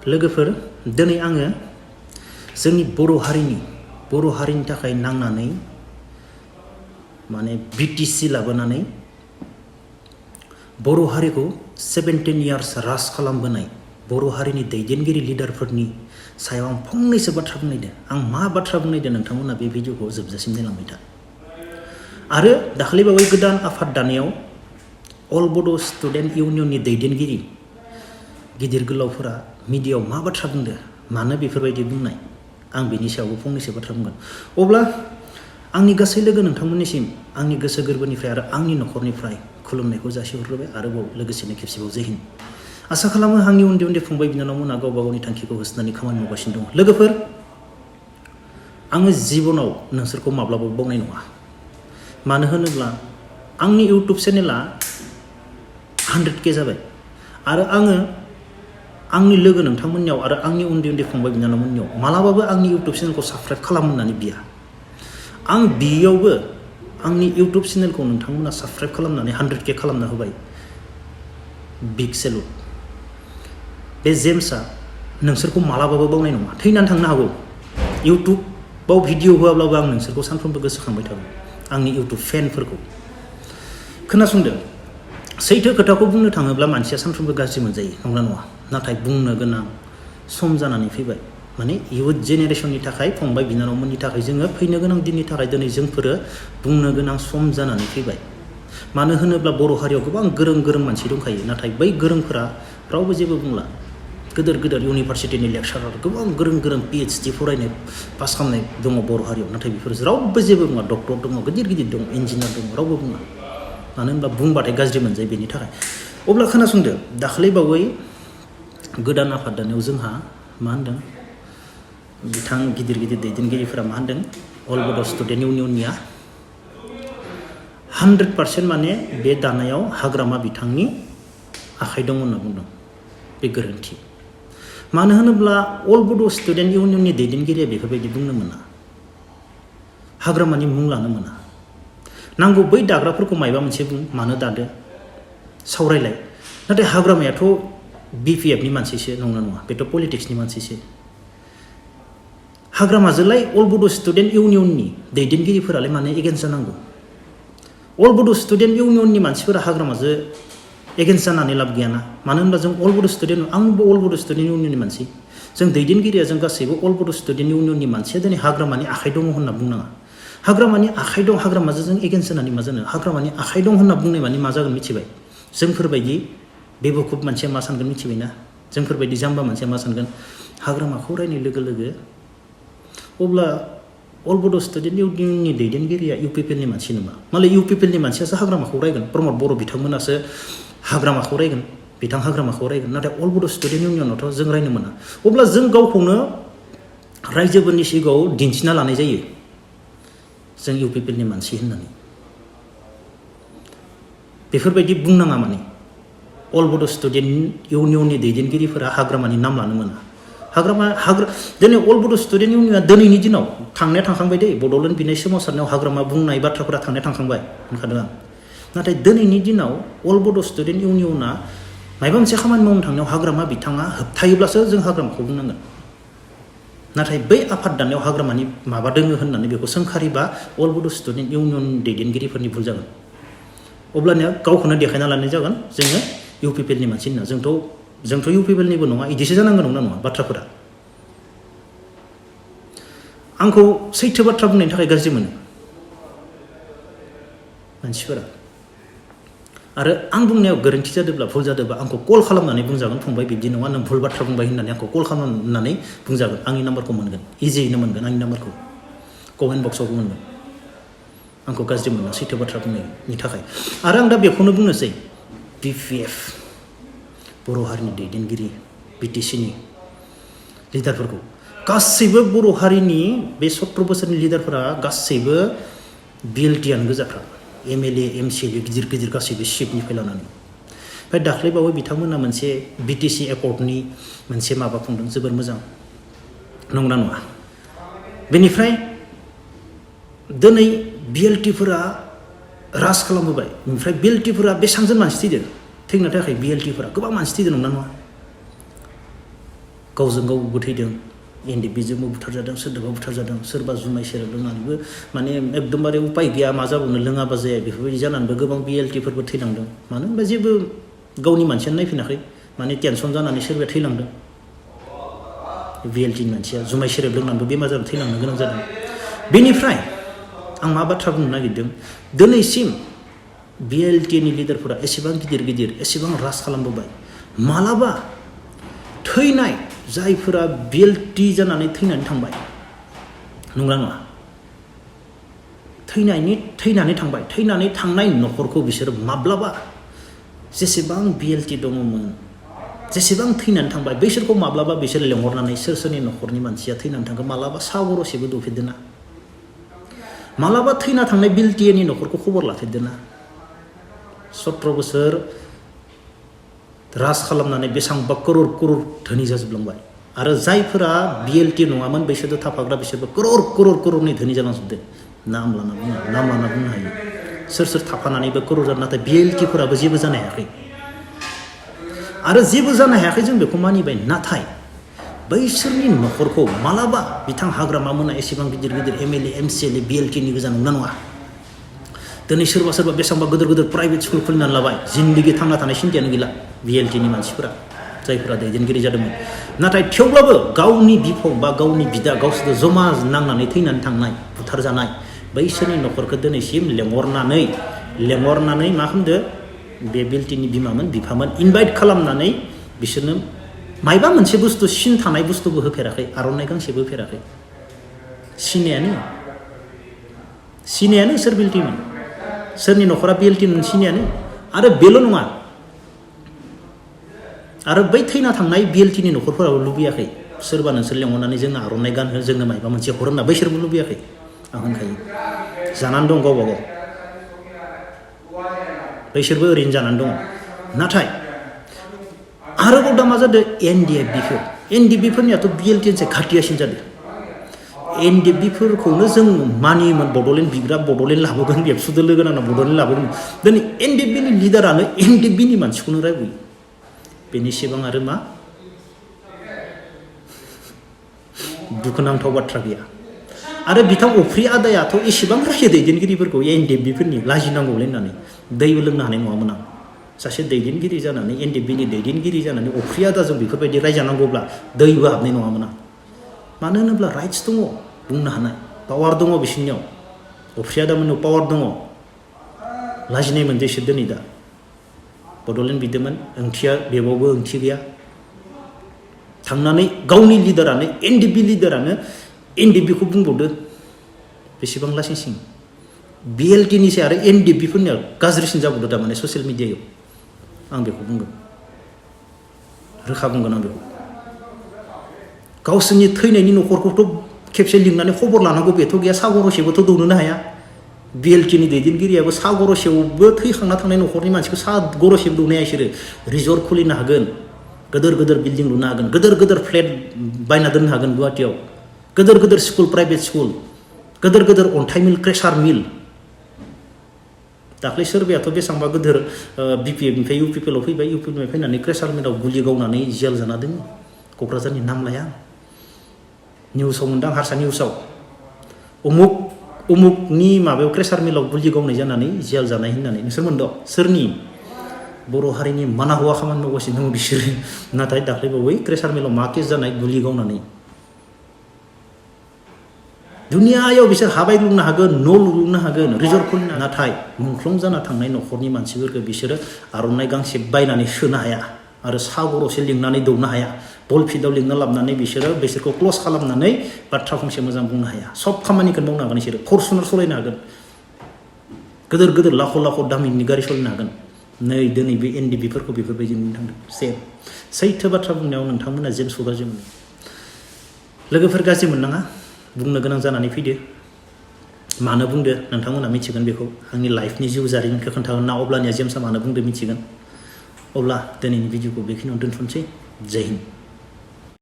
लोगोफोर दिनै आङो जोंनि बर' हारिनि थाखाय नांनानै माने बिटिसि लाबोनानै बर' हारिखौ 17 इयार्स राज खालामबोनाय बर' हारिनि दैदेनगिरि लिडारफोरनि सायाव आं फंनैसो बाथ्रा बुंनायदों। आं मा बाथ्रा बुंनायदों नोंथांमोना बे भिडिअखौ जोबजासिम नायलांबाय था। आरो दाखालिबावै गोदान आफाद दानायाव अल बड' स्टुडेन्ट इउनियननि दैदेनगिरि गिदिर गोलावफोरा मिडियायाव मा बाथ्रा बुंदो, मानो बेफोरबायदि बुंनाय, आं बेनि सायावबो फंनैसो बाथ्रा बुंगोन। अब्ला आंनि गासै लोगो नोंथांमोननिसिम आंनि गोसो गोरबोनिफ्राय आरो आंनि न'खरनिफ्राय खुलुमनायखौ जासिहरग्रोबाय। आरोबाव लोगोसेनो खेबसेबाव जै हिन्द। आसा खालामो आंनि उन्दै उन्दै फंबाय बिनानावमोना गावबा गावनि थांखिखौ होसोनानै खामानि मावगासिनो दं। लोगोफोर, आङो जिबनाव नोंसोरखौ माब्लाबाबो बावनाय नङा। मानो होनोब्ला आंनि इउटुब चेनेला 100K जाबाय आरो आङो आंनि लोगो नोंथांमोननियाव आरो आंनि उन्दै उन्दै फंबाय बिनानावमोननियाव मालाबाबो आंनि इउटुब चेनेलखौ साबस्क्राइब खालाम होननानै बिया। आं बियावबो आंनि इउटुब चेनेलखौ नोंथांमोना साबस्क्राइब खालामनानै 100K खालामना होबाय। Big salute. बे जेम्सआ नोंसोरखौ मालाबाबो बावनाय नङा। थैनानै थांनो हागौ, इउटुबाव भिडिअ होआब्लाबो आं नोंसोरखौ सानफ्रोमबो गोसोखांबाय थागोन, आंनि इउटुब फेनफोरखौ। खोनासंदो, सैथो खोथाखौ बुंनो थाङोब्ला मानसिया सानफ्रोमबो गाज्रि मोनजायो, नंगौना नङा? नाथाय बुंनो गोनां सम जानानै फैबाय। माने इयुथ जेनेरेसननि थाखाय, फंबाय बिनानावमोननि थाखाय, जोङो फैनो गोनां दिननि थाखाय दिनै जोंफोरो बुंनो गोनां सम जानानै फैबाय। मानो होनोब्ला बर' हारियाव गोबां गोरों गोरों मानसि दंखायो, नाथाय बै गोरोंफोरा रावबो जेबो बुंला। गोदोर गोदोर इउनिभारसिटिनि लेक्सारार, गोबां गोरों गोरों PhD फरायनाय पास खालामनाय दङ बर' हारियाव, नाथाय बेफोर रावबो जेबो बुङा। डक्टर दङ, गिदिर गिदिर दं, इन्जिनियार दङ, रावबो बुङा। मानो होनब्ला बुंबाथाय गाज्रि मोनजायो, बेनि थाखाय। अब्ला खोनासंदो, दाखालि बावै गोदान आफाद दानायाव जोंहा मा होनदों, बिथां गिदिर गिदिर दैदेनगिरिफोरा मा होनदों, अल बड' स्टुडेन्ट इउनियननिया 100% माने बे दानायाव हाग्रामा बिथांनि आखाइ दं होनना बुंदों। बे गोरोन्थि। मानो होनोब्ला अल बड' स्टुडेन्ट इउनियननि दैदेनगिरिया बेफोरबायदि बुंनो मोना, हाग्रामानि मुं लानो मोना। नांगौ बै दाग्राफोरखौ मायबा मोनसे बुं, मानो दादो, सावरायलाय। नाथाय हाग्रामायाथ' BPFनि मानसिसो, नंगौना नङा? बेथ' पलिटिक्सनि मानसिसो। हाग्रामाजोंलाय अल बड' स्टुडेन्ट इउनियननि दैदेनगिरिफोरालाय मानो एगेन्स्ट जानांगौ? अल बड' स्टुडेन्ट इउनियननि मानसिफोरा हाग्रामाजों एगेन्स्ट जानानै लाब गैयाना। मानो होनबा जों अल बड' स्टुडेन्ट, आंबो अल बड' स्टुडेन्ट इउनियननि मानसि। जों दैदेनगिरिया जों गासैबो अल बड' स्टुडेन्ट इउनियननि मानसिया दिनै हाग्रामानि आखाइ दङ होनना बुंनाङा। हाग्रामानि आखाइ दं, हाग्रामाजों जों एगेन्स्ट जानानै मा जानो? हाग्रामानि आखाइ दं होनना बुंनाय माने मा जागोन मिथिबाय? जोंफोरबायदि बेबकुफ मानसिया मा सानगोन मिथिबायना? जोंफोरबायदि जाम्बा मानसिया मा सानगोन? हाग्रामाखौ रायनाय लोगो लोगो अब्ला अल बड' स्टुडेन्ट इउनियननि दैदेनगिरिया UPPLनि मानसि नङा। मालाय UPPLनि मानसियासो हाग्रामाखौ रायगोन, प्रमद बर' बिथांमोनासो हाग्रामाखौ रायगोन, बिथां हाग्रामाखौ रायगोन। नाथाय अल बड' स्टुडेन्ट इउनियनावथ' जों रायनो मोना। अब्ला जों गावखौनो रायजोफोरनि सिगाङाव दिन्थिना लानाय जायो, जों UPPLनि मानसि होननानै। बेफोरबायदि बुंनाङा माने। अल बड' स्टुडेन्ट इउनियननि दैदेनगिरिफोरा हाग्रामानि नाम लानो मोना। दिनै अल बड' स्टुडेन्ट इउनियना दिनैनि दिनाव थांनाया थांखांबाय दै, बड'लेण्ड बिनाय सोमावसारनायाव हाग्रामा बुंनाय बाथ्राफोरा थांनाया थांखांबाय, होनखादों आं। नाथाय दिनैनि दिनाव अल बड' स्टुडेन्ट इउनियना माबा मोनसे खामानि मावनो थांनायाव हाग्रामा बिथाङा होबथायोब्लासो जों हाग्रामाखौ बुंनांगोन। नाथाय बै आफाद दानायाव हाग्रामानि माबा दोङो होननानै बेखौ सोंखारिबा अल बड' स्टुडेन्ट इउनियन दैदेनगिरिफोरनि भुल जागोन। अब्लानिया गावखौनो देखायना लानाय जागोन जोङो UPPLनि मानसि होनना। जोंथ' UPPLनिबो नङा, इदिसो जानांगौ, नंना नङा बाथ्राफोरा? आंखौ सैथो बाथ्रा बुंनायनि थाखाय गाज्रि मोनो मानसिफोरा। आरो आं बुंनायाव गोरोन्थि जादोंब्ला, भुल जादोंब्ला आंखौ कल खालामनानै बुंजागोन, फंबाय बिब्दि नङा, नों भुल बाथ्रा बुंबाय होननानै आंखौ कल खालामनानै बुंजागोन। आंनि नाम्बारखौ मोनगोन, इजियैनो मोनगोन आंनि नाम्बारखौ, कमेन्ट बक्सआवबो मोनगोन। आंखौ गाज्रि मोना सैथो बाथ्रा बुंनायनि थाखाय। आरो आं दा बेखौनो बुंनोसै, BPF बर' हारिनि दैदेनगिरि, BTCनि लिडारफोरखौ, गासैबो बर' हारिनि बे 17 बोसोरनि लिडारफोरा गासैबो BLTआनो गोजाखा। MLA, MCLA गिदिर गिदिर गासैबो चिफनिफ्राय लानानै। ओमफ्राय दाख्लैबावै बिथांमोना मोनसे BTC एकर्डनि मोनसे माबा खुंदों, जोबोर मोजां, नंगौना नङा? बेनिफ्राय दिनै BLTफोरा राज खालामबोबाय। ओमफ्राय BLTफोरा बेसेबांजोन मानसि थैदों? थैनो थाखाय BLTफोरा गोबां मानसि थैदों, नंना नङा? गावजों गाव बुथैदों एनडिएफबिजोंबो बुथारजादों सोरदोंबा बुथारजादों सोरबा जुमाय सेरेब लोंनानैबो माने एकदमबारे उपाय गैया मा जाबावनो लोङाबा जाया बेफोरबायदि जानानैबो गोबां बिएलटिफोरबो थैलांदों मानो होनबा जेबो गावनि मानसियानो नायफिनाखै माने टेनसन जानानै सोरबाया थैलांदों बिएलटिनि मानसिया जुमाय सेरेब लोंनानैबो बेमार जानानै थैलांनो गोनां जादों बेनिफ्राय आं मा बाथ्रा बुंनो नागिरदों दिनैसिम बिएलटिनि लिडारफोरा एसेबां गिदिर गिदिर एसेबां राज खालामबोबाय मालाबा थैनाय जायफोरा बिएलटि जानानै थैनानै थांबाय नंगौना नङा थैनानै थांबाय थैनानै थांनाय न'खरखौ बिसोर माब्लाबा जेसेबां बिएलटि दङमोन जेसेबां थैनानै थांबाय बैसोरखौ माब्लाबा बिसोर लेंहरनानै सोरनि न'खरनि मानसिया थैनानै थांगोन मालाबा सा गरसेबो दौफेरदोंना मालाबा थैना थांनाय बिएलटिनि न'खरखौ खबर लाफेरदोंना 17 बोसोर राज खालामनानै बेसेबांबा करर धोनि जाजोबलांबाय आरो जायफोरा बिएलटि नङामोन बैसोरजों थाफाग्रा बिसोरबो कररनि धोनि जालांजोबदों नाम लाना बुंनो हायो सोर थाफानानैबो करर जादों नाथाय बिएलटिफोराबो जेबो जानो हायाखै आरो जेबो जानो हायाखै जों बेखौ मानिबाय नाथाय बैसोरनि न'खरखौ मालाबा बिथां हाग्रामा मोना एसेबां गिदिर गिदिर एमएलए एमसिएलए बिएलटिनि गोजा नंगौना नङा दिनै सोरबा बेसेबांबा गिदिर प्राइभेट स्कुल खुलिनानै लाबाय जिन्दगि थांना थानाय सिन्थियानो गैला बिएलटिनि मानसिफोरा जायफोरा दैदेनगिरि जादोंमोन नाथाय थेवब्लाबो गावनि बिफं बा गावनि बिदा गावसोरजों जमा नांनानै थैनानै थांनाय बुथारजानाय बैसोरनि न'खरखौ दिनैसिम लेंहरनानै मा खालामदो बे बिएलटिनि बिमामोन बिफामोन इनभाइट खालामनानै बिसोरनो मायबा मोनसे बुस्थु सिन थानाय बुस्थुबो होफेराखै आर'नाइ गांसेबो होफेराखै सिनायानो सोर बिएलटिमोन सोरनि न'खरा बिएलटिमोन सिनायानो आरो बेल' नङा आरो बै थैना थांनाय बिएलटिनि न'खरफोराबो लुबैयाखै सोरबा नोंसोर लेंहरनानै जोंनो आर'नाइ गानहो जोंनो मायबा मोनसे हर होनना बैसोरबो लुबैयाखै आं होनखायो जानानै दं गावबा गाव बैसोरबो ओरैनो जानानै दङ नाथाय आरोबाव दा मा जादों एनडिएफबिफोरनियाथ' बिएलटिनिफ्राय घाटियासिन जादों एनडिएफबिफोरखौनो जों मानियोमोन बड'लेण्ड बिग्रा बड'लेण्ड लाबोगोन एबसुजों लोगो नांना बड'लेण्ड लाबोगोन दिनै एनडिएफबिनि लिडारानो एनडिएफबिनि मानसिखौनो रायबोयो बेनि सिबां आरो मा दुखुनांथाव बाथ्रा गैया आरो बिथां अफ्रि आदायाथ' एसेबां रायो दैदेनगिरिफोरखौ एनडिएफबिफोरनि लाजिनांगौलै होननानै दैबो लोंनो हानाय नङामोन आं सासे दैदेनगिरि जानानै एनडिएफबिनि दैदेनगिरि जानानै अफ्रि आदाजों बेफोरबायदि रायजानांगौब्ला दैबो हाबनाय नङामोन आं मानो होनोब्ला राइट्स दङ बुंनो हानाय पावार दङ बिसोरनियाव अफ्रि आदामोननियाव पावार दङ लाजिनाय मोनदोंसो दिनै दा बड'लेण्ड बिदोंमोन ओंथिया बेबावबो ओंथि गैया थांनानै गावनि लिडारानो एनडिएफबि लिडारानो एनडिएफबिखौ बुंबावदो बेसेबां लासिंसिं बिएलटिनिसै आरो एनडिएफबिफोरनिया गाज्रिसिन जाबावदो थारमाने ससियेल मिडियायाव आं बेखौ बुंगोन रोखा बुंगोन आं बेखौ गावसोरनि थैनायनि न'खरखौथ' खेबसे लिंनानै खबर लानांगौ बेथ' गैया सा गरसेबोथ' दौनोनो हाया बिएलटिनि दैदेनगिरियाबो सा गरसेयावबो थैखांना थांनाय न'खरनि मानसिखौ सा गरसेबो दौनो हाया बिसोरो रिजर्ट खुलिनो हागोन गिदिर बिल्डिं लुनो हागोन गिदिर फ्लेट बायना दोननो हागोन गुवाहाटियाव गिदिर स्कुल प्राइभेट स्कुल गिदिर अन्थाइ मिल क्रेसार मिल दाख्लै सोरबायाथ' बेसेबांबा गिदिर बिपिएफनिफ्राय इउपिपिएलआव फैबाय इउपिपिएलनिफ्राय फैनानै क्रेसार मिलाव गुलि गावनानै जेल जाना दङ क'क्राझारनि नाम लाया निउसाव मोनदां हारसा निउसाव उमुकनि माबायाव क्रेसार मिलाव गुलि गावनाय जानानै जेल जानाय होननानै नोंसोर मोनदों सोरनि बर' हारिनि माना हौवा खामानि मावगासिनो दङ बिसोरो नाथाय दाख्लैबावै क्रेसार मिलाव मा केस जानाय गुलि गावनानै दुनियायाव बिसोर हाबाय लुनो हागोन न' लुनो हागोन रिजर्ट खुलिनो नाथाय मुंख्लं जाना थांनाय न'खरनि मानसिफोरखौ बिसोरो आर'नाइ गांसे बायनानै होनो हाया आरो सा गरसे लिंनानै दौनो हाया बल फिल्डआव लिंना लाबोनानै बिसोरखौ क्लस खालामनानै बाथ्रा फंसे मोजां बुंनो हाया सब खामानिखौ मावनो हागोन बिसोरो फरसुनार सालायनो हागोन गिदिर लाख' दामिनि गारि सालायनो हागोन दिनै बे एनडिएफबिफोरखौ बेफोरबायदि नुनो थांदों सैथो बाथ्रा बुंनायाव नोंथांमोना जेम्सखौ गाज्रि मोनो लोगोफोर गाज्रि मोननाङा बुंनो गोनां जानानै फैदो मानो बुंदो नोंथांमोना मिथिगोन बेखौ आंनि लाइफनि जिउ जारिमिनखौ खोन्थागोन ना अब्लानिया जेम्सआ मानो बुंदो मिथिगोन अब्ला दिनैनि भिडिअखौ बेखिनियावनो दोनथ'नोसै जय हिन्द